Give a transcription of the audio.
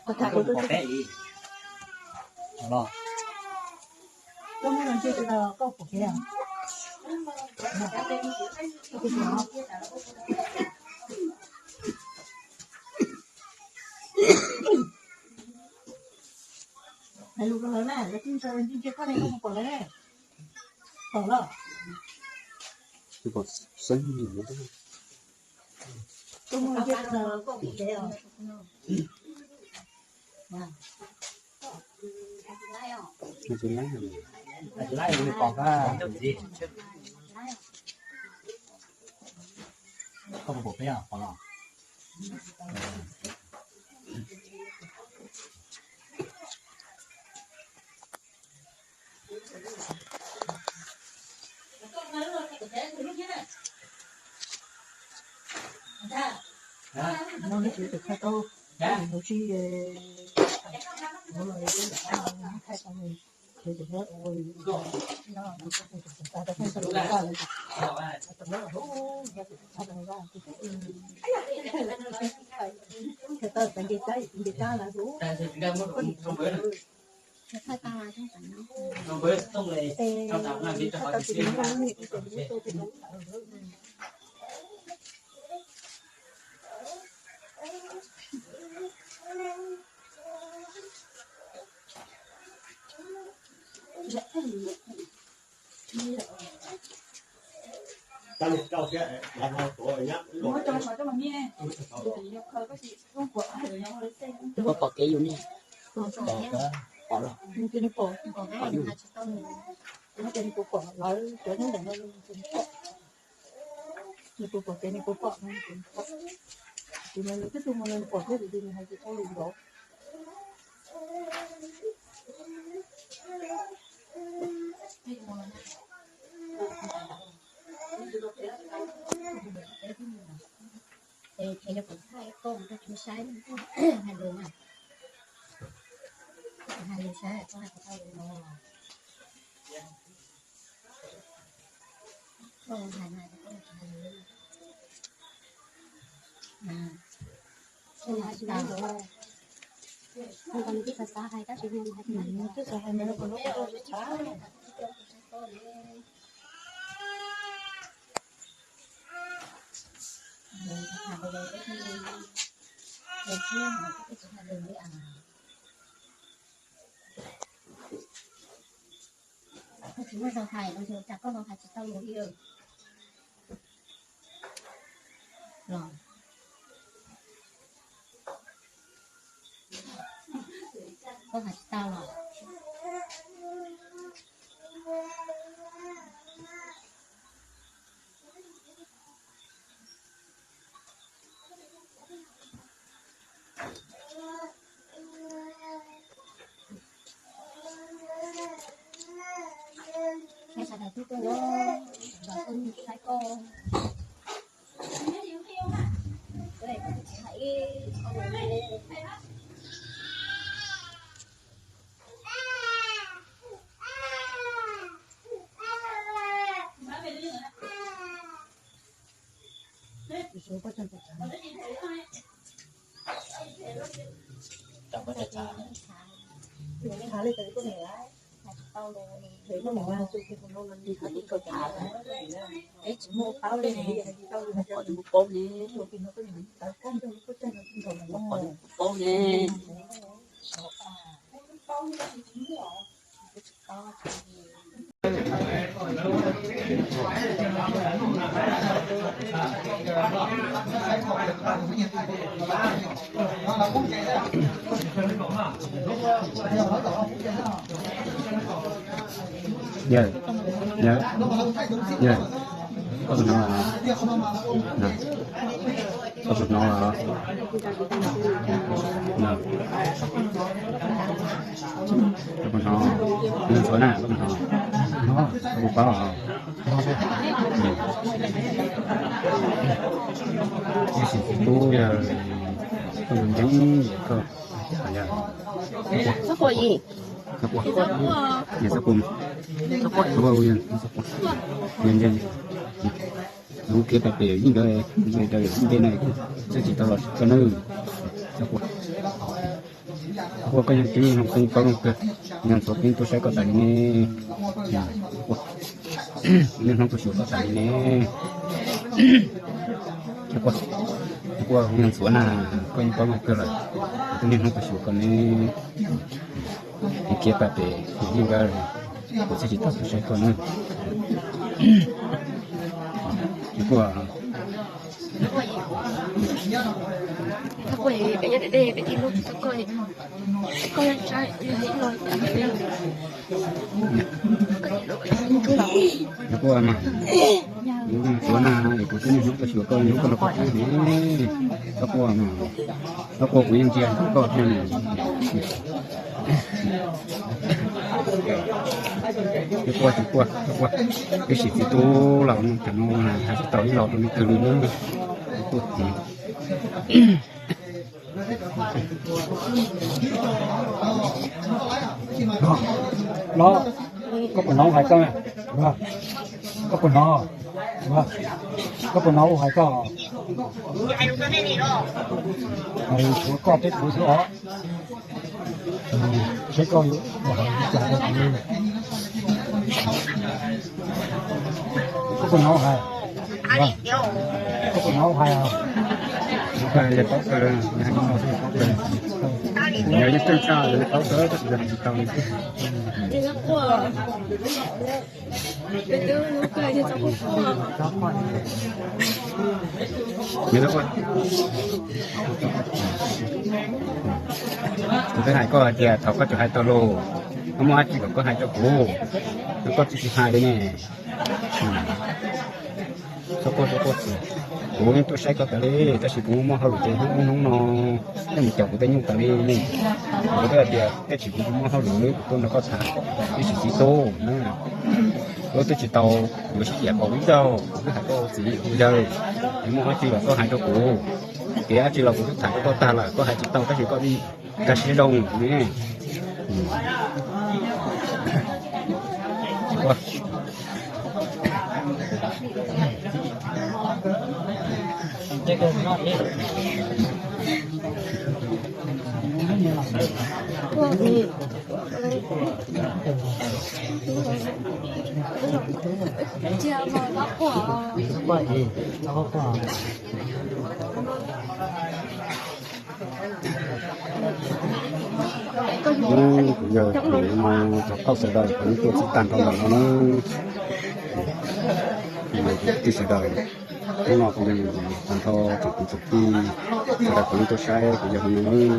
Koj pom peb li. Los. Hais lus rau lawv na, lawv twb ntsia ntsia koj ne, koj puas pom lawv ne? Pom los? Twb pom xeeb ntsia koj mus ntsia rau lawv koj puas pom os. Koj puas pom peb os, pom los? Koj pom kev yus ne. Pom los? Nws puas pom lawv cov nyob ntawm no, nws puas pom kev, nws puas pom no, nws puas pom. Ces nws twb tuaj mus nws pom thiab, tus twg nws hais tsis tau lus nkaus. Es yog kuv thaij koj mus rau tsev saib, hais lus na, hais lus saib koj hais tau lus no. Koj hais mas koj hais lus. Twb xav hais tab sis twb xav hais mas no, koj tsis muaj zog hais los yog cas koj ho hais tsis tau lus li los? Koj hais tsis tau los? Sawv daws tuaj tuaj na, sawv daws tuaj saib koj. Qhov paub ne, qhov paub ne. Yawg, yawg, yawg, koj puas hnov? Koj puas hnov? Koj puas hnov? Yawg txhua na, koj puas hnov? Koj puas paub? Ib sim tub yawg, koj mus ntev koj, yawg, txhob quaj, yawg txhob quaj, txhob quaj, yawg txhob quaj, yawg ntse, lub kiab pem pem yeej nkawd, yeej nkawd yeej ntse na, txhob tsis tau los txog nawb, txhob quaj. Ua koj yog tib neeg hnub koj yeej paub zoo kawg, yog ntxuav kuv yeej tuaj saib koj tas li ne. Niaj hnub tuaj xyuas koj tas li ne. Ua, ua yog ntxuav na, koj yeej paub zoo kawg lawm, kuv niaj hnub tuaj xyuas koj ne. Khiav pam pem kuv yeej nkag, kuv thiaj tsis tau tuaj saib koj na. Ua, ua mas, kuv ntxuav na, es kuv tib neeg hnub tuaj xyuas koj, hnub koj los koj tib ne. Txhob quaj mas, txhob quaj kuv yeej ntsia koj thiab. Tsis quaj, tsis quaj, tsis quaj, ib sim txiv tub los no, tam no hais tsis tau ib los rau nej kawg li na. Quaj txiv. Los, koj puas hnov hais koj? Koj puas hnov? Koj puas hnov hais koj? Tshuav koj peb kuv xwb os. Saib koj, koj puas hnov hais? Koj puas hnov hais? Yog yeej tseem tsa, yog li paub tau tab sis yog hais tsis tau li xwb. Kuv twb hais koj hais tias thaum koj tsis hais tau los, koj muaj dab tsi kom koj hais rau kuv, koj tsis tsis hais li ne. Txhob quaj, txhob quaj, kuv yeej tuaj saib koj tas li, tab sis kuv muaj hauj lwm ces hnub hnub no nej mus caum kuv tej nyuj tas li ne. Kuv twb hais tias tej tsis kuv muaj hauj lwm kuv tuaj nrog koj tham, ib sim txiv tub na. Kuv twb tsis tau yuav sib yam npaum ib zaug, kuv twb hais koj ua txiv ua yawg, es muaj dab tsi los koj hais rau kuv, kev dab tsi los kuv twb tham rau koj tag lawm, koj hais tsis tau tab sis koj yeej nkag siab zoo ne. Kuv yog kuv no, thov koj sawv daws kuv yeej tuaj txog tag nrho ntawm no na. Kwv tij sawv daws, hnub no kuv yog tag nrho tsoom kwv tsoom tij sawv daws kuv yeej tuaj saib kuv yog no na.